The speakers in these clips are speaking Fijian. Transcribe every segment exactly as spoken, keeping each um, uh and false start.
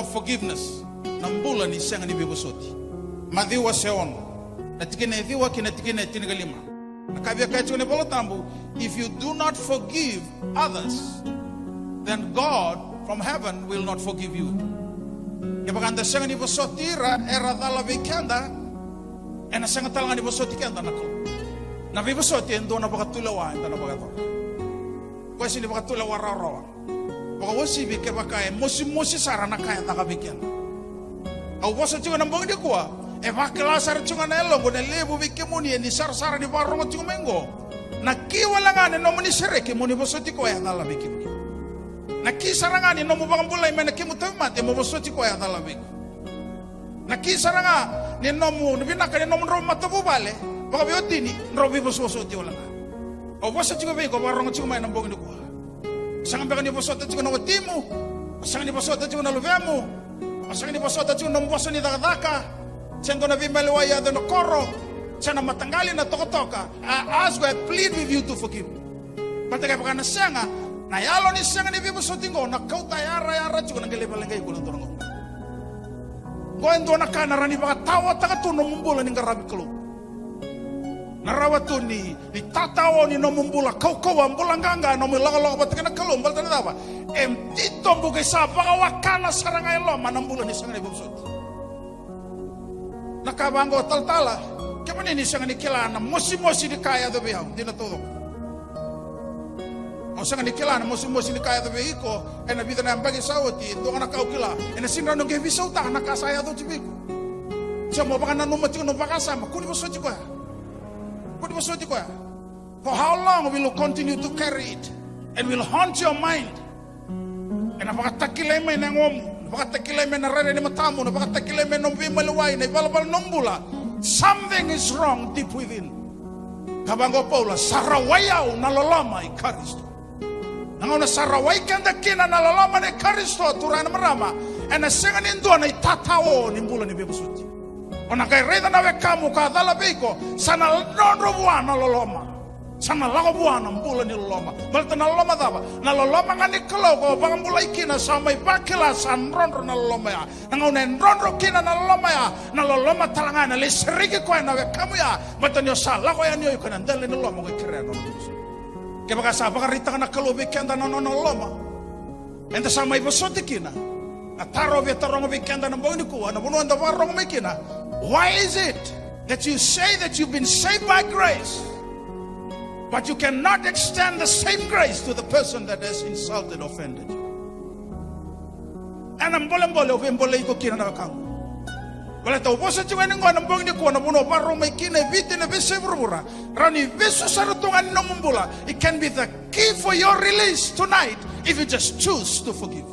of forgiveness. Na bula ni sega ni veivosoti. Maciu wase ono, na tikina e ciwa ki na tikina e tinikalima. Na ka e via kaya tiko na iVola Tabu, if you do not forgive others, then God from heaven will not forgive you. Kevaka eda sega ni vosoti ira era cala vei keda, ena sega tale ga ni vosoti keda na Kalou. Na veivosoti e dua na vakatulewa eda na vakayacora. Koya sega ni vakatulewa rawarawa. Vakauasivi kevaka e mosimosi sara na ka e caka vei keda. Au vosa tiko ena bogi nikua, e vakila sara tiko ga na yaloqu na levu vei kemuni e ni sarasara ni vakarogo tiko mai oqo. Na ki wale ga ni nomuni sereki mo ni vosoti koya e cala vei kemuni. Na ki sara ga ni nomu vakabulai mai na kemu tauvimate mo vosoti koya e cala vei iko. Na ki sara ga ni nomu, ni vinaka ni nomudrau matavuvale vakaveiwatini, drau veivosovosoti wale ga. Au vosa tiko vei iko vakarogo tiko mai na bogi nikua. Sega beka ni vosota tiko na watimu, o sega ni vosota tiko na luvemu, o sega ni vosota tiko na nomu vosa ni cakacaka, se dua na veimaliwai yaco ena koro, se na mataqali, na tokatoka. I ask, I plead with you to forgive. Baleta kevaka na sega, na yalo ni sega ni veivosoti qo na kauta yarayara tiko na qele valeqai iko na dua na gauna. Qo e dua na ka na rawa ni vakataotaka tu nomu bula ni qaravi Kalou. Na rawa tu ni, ni tatao ni nomu bula kaukauwa, bula qaqa, nomu ilakolako vata kei na Kalou, baleta na cava? E titobu ka sa vakawakana sara ga e loma na bula ni sega ni veivosoti. Na ka vaqo talatala, kemuni ni sega ni kila na mosimosi ni ka e yaco vei au, dina taucoko. Au sega ni kila na mosimosi ni ka e yaco vei iko ena vica na yabaki sa oti, e dua ga na ka au kila, ena sega ni rawa ni qai veisautaka na ka sa yaco oti vei iko. Se mo vakananuma tiko na vakasama, kua ni vosoti koya. Kua ni vosoti koya. For how long will you continue to carry it? And will haunt your mind. Ena vakatakilai mai na yagomu, vakatakilai mai na rairai ni matamu, na vakatakilai mai na nomu veimaliwai, na ivalavala ni nomu bula. Something is wrong deep within. Ka vaqo o Paula, sa rawai au na loloma i Karisito. Na gauna sa rawai keda kina na loloma nei Karisito, turaga na marama, ena sega ni dua na itatao ni bula ni veivosoti. O na qai raica na wekamu ka cala vei iko, sa na drodro vua na loloma. Sa na lako vua na bula ni loloma. Baleta na loloma cava? Na loloma ga ni Kalou ko vakabulai kina, sa mai vakila sa drodro na loloma ya. Na gauna e drodro kina na loloma ya, na loloma tale ga ena lai sereki koya na wekamu ya. Baleta ni o sa lako yani o iko ena dela ni loloma ko kerea na loloma. Kevaka sa vakaraitaka na Kalou vei keda na nona loloma, eda sa mai vosoti kina. Na taro via taroga vei keda na bogi nikua, na vanua eda vakarogo mai kina. Why is it that you say that you've been saved by grace, but you cannot extend the same grace to the person that has insulted, offended you? Ena bolebole au veibolei iko kina na wekaqu. Baleta au vosa tiko yani qo ena bogi nikua, na vanua vakarogo mai kina e Viti, na veiyasai vuravura. Rawa ni vesu sara tu ga ni nomu bula. It can be the key for your release tonight if you just choose to forgive.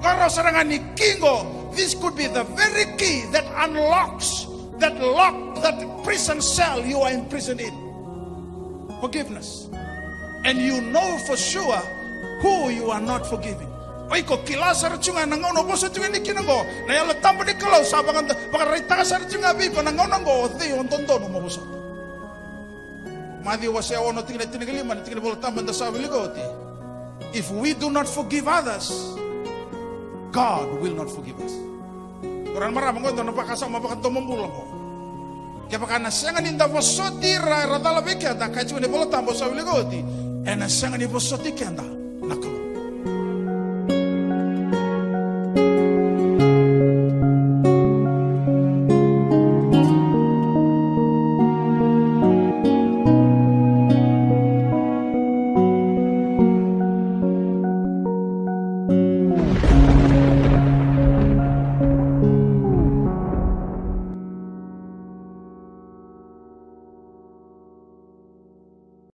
Qo rawa sara ga ni key qo, this could be the very key that unlocks that lock, that prison cell you are imprisoned in. Forgiveness. And you know for sure who you are not forgiving. O iko kila sara tiko ga na gauna o vosa tiko yani kina qo, na Yalo Tabu ni Kalou sa vaka, vakaraitaka sara tiko ga vei iko na gauna qo o cei o dodonu mo vosa. Maciu wase ono tikina tinikalima, na tikina ni Vola Tabu eda sa wilika oti. If we do not forgive others, God will not forgive us. Turaga na marama, qo e dua na vakasama vakadomobula qo. Kevaka na sega ni da vosoti ira era cala vei keda, kaya tiko na iVola Tabu sa wilika oti, ena sega ni vosoti keda na Kalou.